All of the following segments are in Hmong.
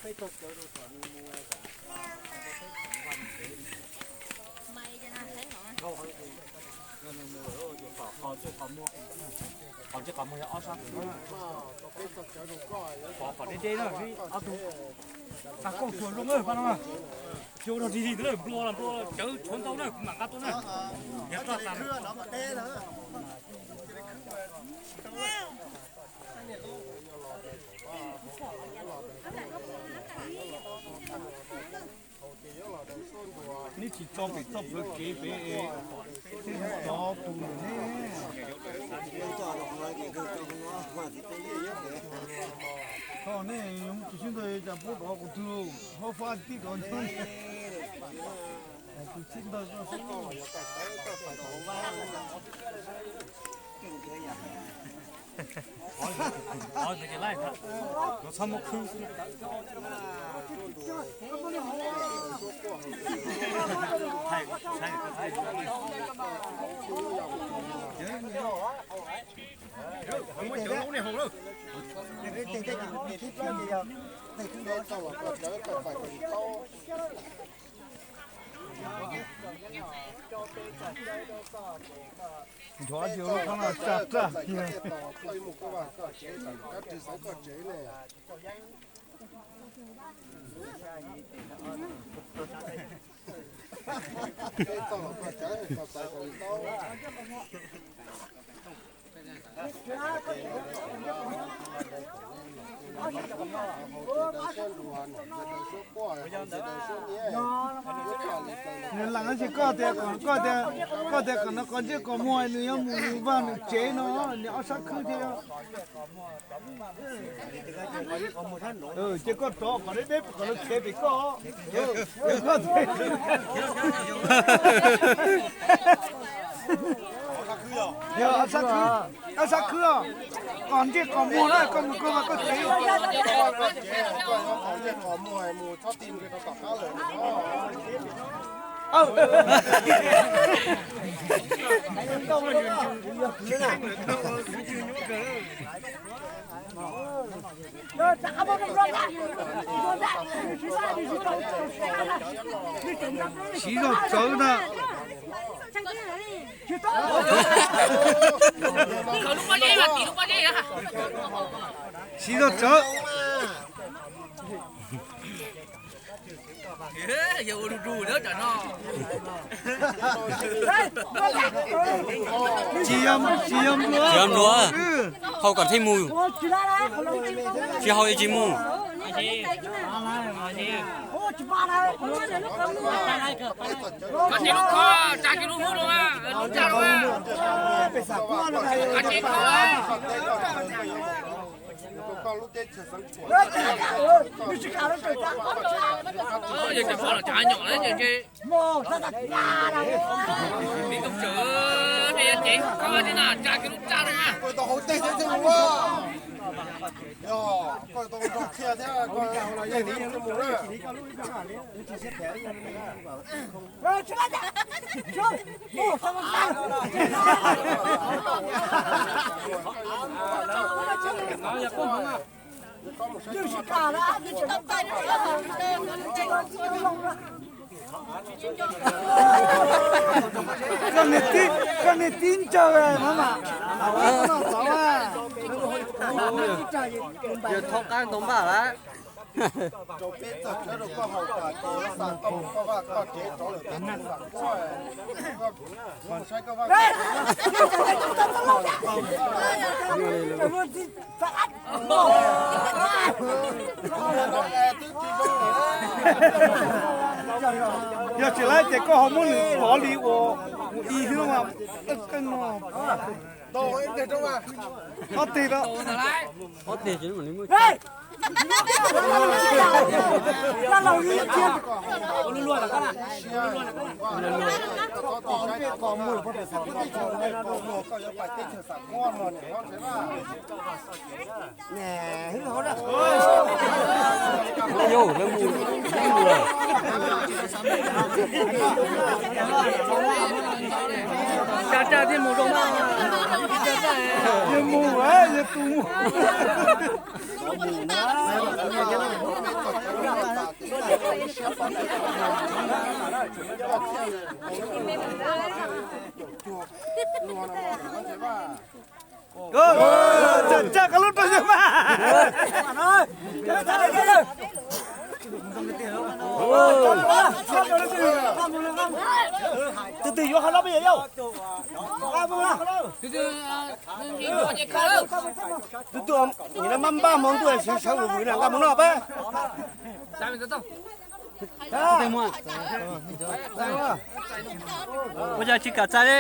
Qhov deb deb na, ob tug. Tag koj tsuag zoo na pab no. Cua rog rig rig ntawd, nplua nplua cawv tshuav ntau na, kuv mam nqa tuaj na. Yog toj tas. Neb tsis tso pem txoj plawv kev pem, tov tus lawm ne. Thaum nej yuav mus tus sib ntawd cas pub rov kuv tug hauv fab tib rov ntxoog. Tus sib ntawd koj xwb. Txhob muab khwb xwb. Nchov yus lub qhov no tsaj tsaj kiag. Nws lam no ces koj tias, koj tias, koj tias kom no qhov ntsej qhov muag nws yuav mus vaj nws tsev no, nws ob sab khwb thiab. Ces koj rov kom deb deb kom lawv khiav pem koj. Yog ob sab khwb, ob sab khwb os, kom ntsej kom muag na, koj mus koj vaj koj tsev. Siv zog tsawv na. Siv zog tsawv. Tsis yog, tsis yog nplua. Tsis yog nplua. Haus kom thiaj mus. Tsis haus yuav tsis mus. Koj tsis lub kho, tsa tsis lub hu los, lub tsa los. Koj tsis kho. Yog cov pog los cov nyom na, me tub tswv, me cev kho thiab na, tsa kiag lub tsa los na. Koj niag tib ntsawg mas mas. Yog thoob qab ntoo npaj lawm. Yog tsis laib ces koj ho muab nws pov li ua ib xwb mas. Qhov teg, qhov teg. Yog lawv mus, lawv mus lawm. Tsa tsa thiaj mus zoo na. Yog mus, yog tus mus. Tus twg yuav qhov no peb yuav yau. Tus twg npaj npaj hmo ntuj sawv sawv vwm vwm na nqa mus noj peb. Ua cas tsis kam txais li?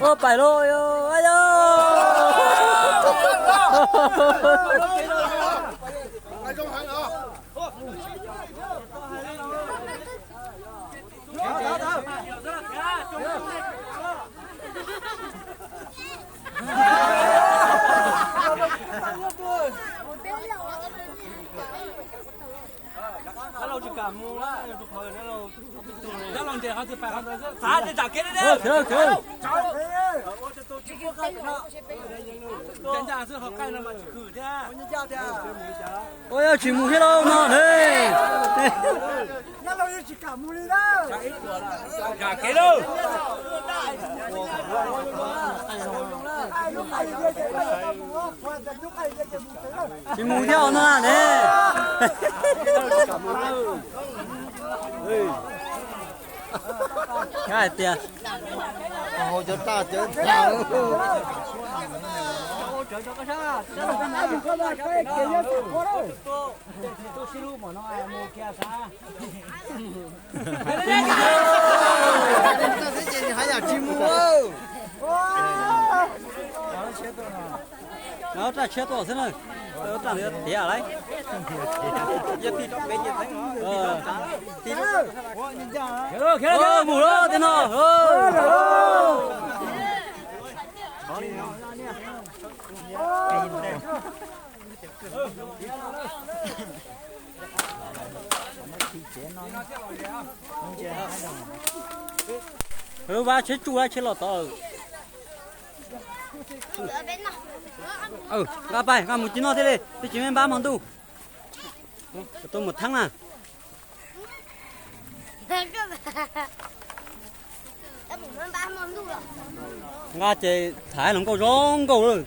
Ua pais lauj, ayo. Ua yog tsis mus thiab lauj no ne. Tsis mus thiab no ne. Hais tias hau cov tag cov tag. Hais yam tsis mus. Raj tshiab tuaj xwb na. Raj tiav lawm. Mus lawm tej no. Lub vaj tsheb tsuj vaj tsheb los tod. Nqa pais, nqa mus ci noj thiaj li, twb tsis me npab hmo ntuj. Tuaj mus thaab na. Nqa ces tham hluas nkauj zoo nkauj lawm.